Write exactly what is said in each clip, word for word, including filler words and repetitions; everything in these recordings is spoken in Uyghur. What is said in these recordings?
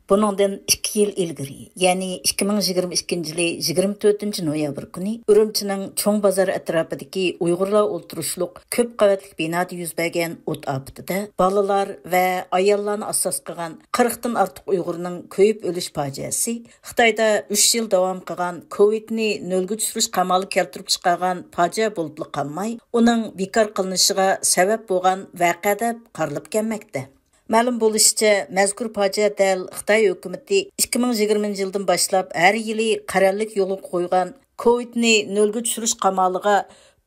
بۇنىڭدىن ئىككى يىل ئىلگىرى، يەنى ئىككى مىڭ يىگىرمە ئىككىنچى يىلى يىگىرمە تۆتىنچى نويابىر كۈنى ئۈرۈمچىنىڭ چوڭ بازار ئەتراپىدىكى ئۇيغۇرلار ئولتۇرۇشلۇق كۆپ قەۋەتلىك بىنادا يۈز بەرگەن ئوت ئاپىتىدە بالىلار ۋە ئاياللارنى ئاساس قىلغان قىرىقتىن ئارتۇق ئۇيغۇرنىڭ كۆيۈپ ئۆلۈش پاجىئەسى خىتايدا ئۈچ يىل داۋام قىلغان كوۋىدنى نۆلگە چۈشۈرۈش قامالى كەلتۈرۈپ چىقارغان پاجىئە بولۇپلا قالماي، ئۇنىڭ بىكار قىلىنىشىغا سەۋەب بولغان ۋەقە دەپ قارىلىپ كەلمەكتە. مەلۇم بولۇشىچە، مەزكۇر پاجىئە دەل خىتاي ھۆكۈمىتى ئىككى مىڭ يىگىرمىنچى يىلدىن باشلاپ ھەر يىلى قەرەللىك يولغا قويغان كوۋىدنى نۆلگە چۈشۈرۈش قامالىغا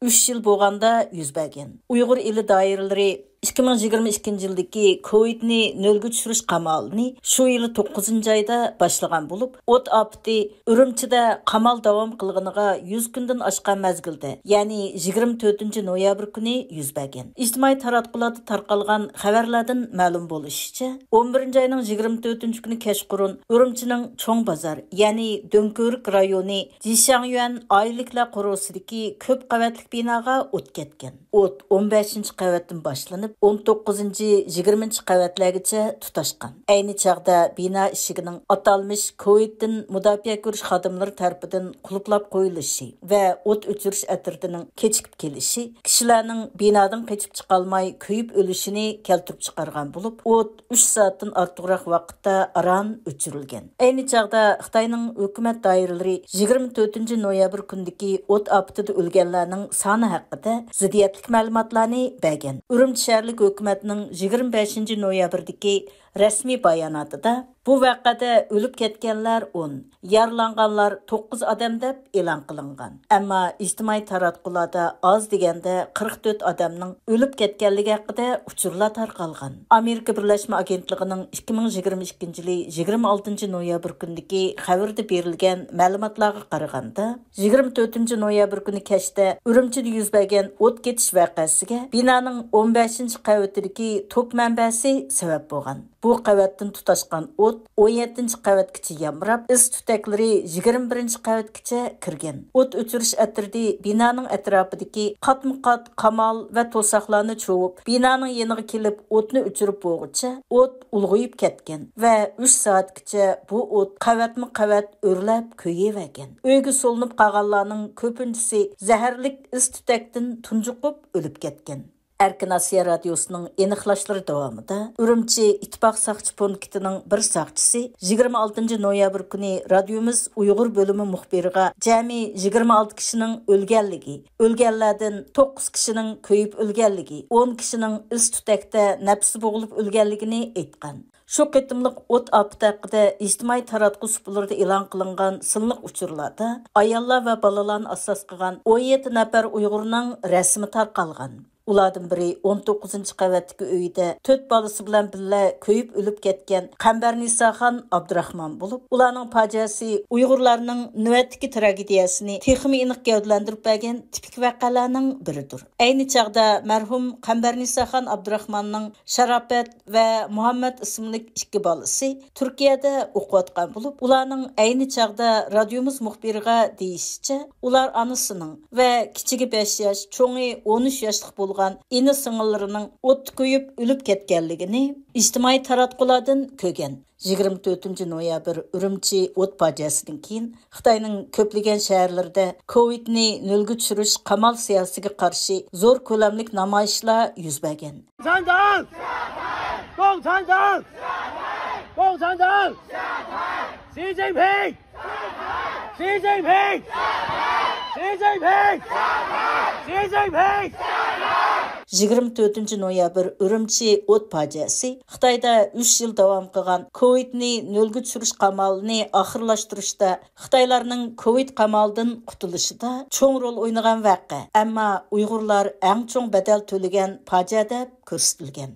ئۈچ يىل بولغاندا يۈز بەرگەن. ئۇيغۇر ئېلى دائىرىلىرى ئىككى مىڭ يىگىرمە ئىككىنچى يىلدىكى كوۋىدنى نۆلگە چۈشۈرۈش قامالىنى شۇ يىلى توققۇزىنچى ئايدا باشلىغان بولۇپ، ئوت ئاپىتى ئۈرۈمچىدە قامال داۋام قىلغىنىغا يۈز كۈندىن ئاشقان مەزگىلدە، يەنى يىگىرمە تۆتىنچى نويابىر كۈنى يۈز بەرگەن. ئىجتىمائىي تاراتقۇلاردا تارقالغان خەۋەرلەردىن مەلۇم بولۇشىچە، ئون بىرىنچى ئاينىڭ يىگىرمە تۆتىنچى كۈنى كەچقۇرۇن ئۈرۈمچىنىڭ چوڭ بازار، يەنى دۆڭكۆۋرۈك رايونى جىشياڭيۈەن ئائىلىلىكلەر قورۇسىدىكى كۆپ قەۋەتلىك بىناغا ئوت كەتكەن. ئوت ئون بەشىنچى قەۋەتتىن باشلىنىپ، ئون توققۇزىنچى، يىگىرمىنچى قەۋەتلەرگىچە تۇتاشقان. ئەينى چاغدا بىنا ئىشىكىنىڭ ئاتالمىش كوۋىدتىن مۇداپىئە كۆرۈش خادىملىرى تەرىپىدىن قۇلۇپلاپ قويۇلۇشى ۋە ئوت ئۆچۈرۈش ئەترىتىنىڭ كېچىكىپ كېلىشى كىشىلەرنىڭ بىنادىن قېچىپ چىقالماي كۆيۈپ ئۆلۈشىنى كەلتۈرۈپ چىقارغان بولۇپ، ئوت ئۈچ سائەتتىن ئارتۇقراق ۋاقىتتا ئاران ئۆچۈرۈلگەن. ئەينى چاغدا خىتاينىڭ ھۆكۈمەت دائىرىلىرى يىگىرمە تۆتىنچى نويابىر كۈنىدىكى ئوت ئاپىتىدە ئۆلگەنلەرنىڭ سانى ھەققىدە زىددىيەتلىك مەلۇماتلارنى بەرگەن. ئۈرۈمچى شەھەرلىك ھۆكۈمەتنىڭ يىگىرمە بەشىنچى نويابىردىكى رەسمىي باياناتىدا، بۇ ۋەقەدە ئۆلۈپ كەتكەنلەر ئون، يارىلانغانلار توققۇز ئادەم دەپ ئېلان قىلىنغان. ئەمما ئىجتىمائىي تاراتقۇلاردا ئاز دېگەندە قىرىق تۆت ئادەمنىڭ ئۆلۈپ كەتكەنلىكى ھەققىدە ئۇچۇرلار تارقالغان. ئامېرىكا بىرلەشمە ئاگېنتلىقىنىڭ ئىككى مىڭ يىگىرمە ئىككىنچى يىلى يىگىرمە ئالتىنچى نويابىر كۈنىدىكى خەۋىرىدە بېرىلگەن مەلۇماتلارغا قارىغاندا، يىگىرمە تۆتىنچى نويابىر كۈنى كەچتە ئۈرۈمچىدە يۈز بەرگەن ئوت كېتىش ۋەقەسىگە بىنانىڭ ئون بەشىنچى قەۋىتىدىكى توك مەنبەسى سەۋەب بولغان. بۇ قەۋەتتىن تۇتاشقان ئوت ئون يەتتىنچى قەۋەتكىچە يامراپ، ئىس تۈتەكلىرى يىگىرمە بىرىنچى قەۋەتكىچە كىرگەن. ئوت ئۆچۈرۈش ئەترىتى بىنانىڭ ئەتراپىدىكى قاتمۇ قات قامال ۋە توساقلارنى چۇۋۇپ، بىنانىڭ يېنىغا كېلىپ ئوتنى ئۆچۈرۈپ بولغۇچە ئوت ئۇلغىيىپ كەتكەن ۋە ئۈچ سائەتكىچە بۇ ئوت قەۋەتمۇ قەۋەت ئۆرلەپ كۆيۈۋەرگەن. ئۆيگە سولىنىپ قالغانلارنىڭ كۆپىنچىسى زەھەرلىك ئىس تۈتەكتىن تۇنجۇقۇپ ئۆلۈپ كەتكەن. ئەركىن ئاسىيا رادىيوسىنىڭ ئېنىقلاشلىرى داۋامىدا ئۈرۈمچى ئىتتىپاق ساقچى پونكىتىنىڭ بىر ساقچىسى يىگىرمە ئالتىنچى نويابىر كۈنى رادىيومىز ئۇيغۇر بۆلۈمى مۇخبىرىغا جەمئىي يىگىرمە ئالتە كىشىنىڭ ئۆلگەنلىكى، ئۆلگەنلەردىن توققۇز كىشىنىڭ كۆيۈپ ئۆلگەنلىكى، ئون كىشىنىڭ ئىس تۈتەكتە نەپىسى بوغۇلۇپ ئۆلگەنلىكىنى ئېيتقان. شۇ قېتىملىق ئوت ئاپىتى ھەققىدە ئىجتىمائىي تاراتقۇ سۇپىلىرىدا ئېلان قىلىنغان سانلىق ئۇچۇرلاردا ئاياللار ۋە بالىلارنى ئاساس قىلغان ئون يەتتە نەپەر ئۇيغۇرنىڭ رەسىمى تارقالغان. ئۇلاردىن بىرى ئون توققۇزىنچى قەۋەتتىكى ئۆيىدە تۆت بالىسى بىلەن بىللە كۆيۈپ ئۆلۈپ كەتكەن قەمبەرنىساخان ئابدۇراخمان بولۇپ، ئۇلارنىڭ پاجىئەسى ئۇيغۇرلارنىڭ نۆۋەتتىكى تراگېدىيەسىنى تېخىمۇ ئېنىق گەۋدىلەندۈرۈپ بەرگەن تىپىك ۋەقەلەرنىڭ بىرىدۇر. ئەينى چاغدا مەرھۇم قەمبەرنىساخان ئابدۇراخماننىڭ شاراپەت ۋە مۇھەممەد ئىسىملىك ئىككى بالىسى تۈركىيەدە ئوقۇۋاتقان بولۇپ، ئۇلارنىڭ ئەينى چاغدا رادىيومىز مۇخبىرىغا دېيىشىچە، ئۇلار ئانىسىنىڭ ۋە كىچىكى بەش ياش، چوڭى ئون ئۈچ ياشلىق بولغان ئىنى سىڭىللىرىنىڭ ئوتتا كۆيۈپ ئۆلۈپ كەتكەنلىكىنى ئىجتىمائىي تاراتقۇلاردىن كۆرگەن. يىگىرمە تۆتىنچى نويابىر ئۈرۈمچى ئوت پاجىئەسىدىن كېيىن خىتاينىڭ كۆپلىگەن شەھەرلىرىدە كوۋىدنى نۆلگە چۈشۈرۈش قامال سىياسىتىگە قارشى زور كۆلەملىك نامايىشلار يۈز بەرگەن. 共产党！共产党！共产党！习近平！习近平！习近平！习近平！يىگىرمە تۆتىنچى نويابىر ئۈرۈمچى ئوت پاجىئەسى خىتايدا ئۈچ يىل داۋام قىلغان كوۋىدنى نۆلگە چۈشۈرۈش قامالىنى ئاخىرلاشتۇرۇشتا خىتايلارنىڭ كوۋىد قامالىدىن قۇتۇلۇشىدا چوڭ رول ئوينىغان ۋەقە، ئەمما ئۇيغۇرلار ئەڭ چوڭ بەدەل تۆلىگەن پاجىئە دەپ كۆرسىتىلگەن.